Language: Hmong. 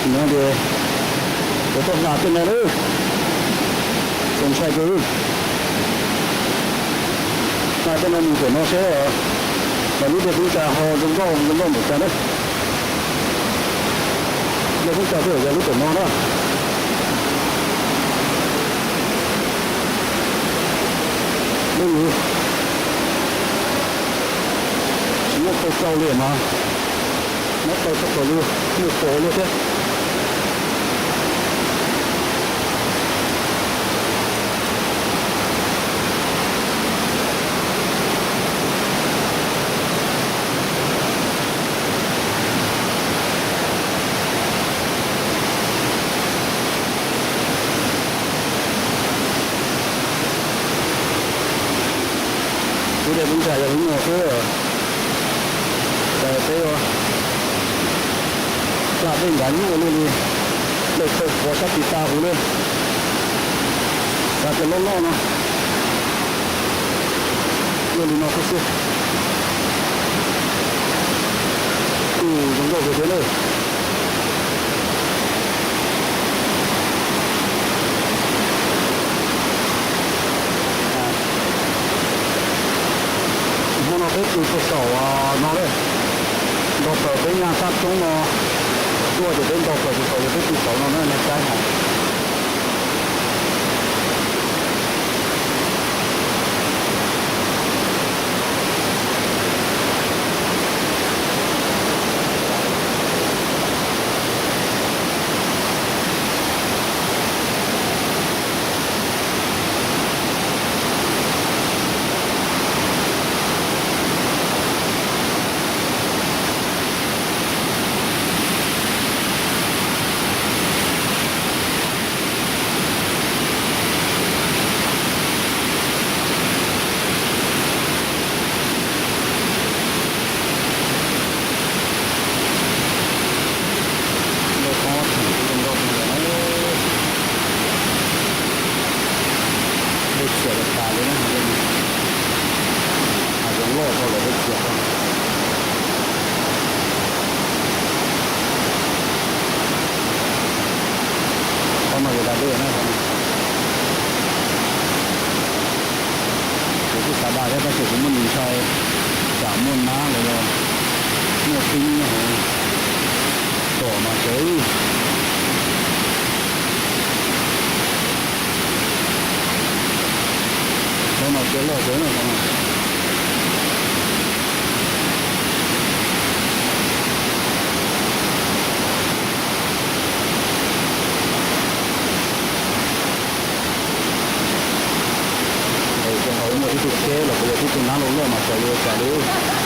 No ces yuav tuaj hla tej no lawm, txaus ntshai kawg. Hla tej no mus tom no seb, mas lub dej Tub Ntsa ho zoo nkauj zoo nkauj npaum cas na. Dej Tub Ntsa twb yog lub tom no na. Lub lub tsis muaj tau tau li mas, muab tau txog thaum lub muaj pos luaj thiab. Lub dej Tub Ntsa yog lub no xwb, cas peb ua, cas peb nkav nyuaj luaj li, dej tawg quav sab tid tas huv li, cas peb loj loj no, luaj li no xwb xwb. Kuj zoo nkauj kawg thiab na. Hmo no peb pw puag saum no lawm, nto plaws peb nyaj sab roob no tuaj ces peb nto plaws puag saum ces peb pw saum no na nej saib na. Ntau qhov theem zoo nkauj tiag tiag na. Dej txias tas tas li na, hav zoov loj dhau lawm dej txias tag. Qhov no yog da dej na, qhov no. Kuv twb xav dag thiab tab sis kuv muaj ntshai tsam muaj nab los yog muaj tib nyob hauv tom mas tsev. Qhov no tsev loj tsev no. Ces hauv muaj ib tug tsheb los puas yog tib tug nab loj loj mas xyov yuav ua cas li.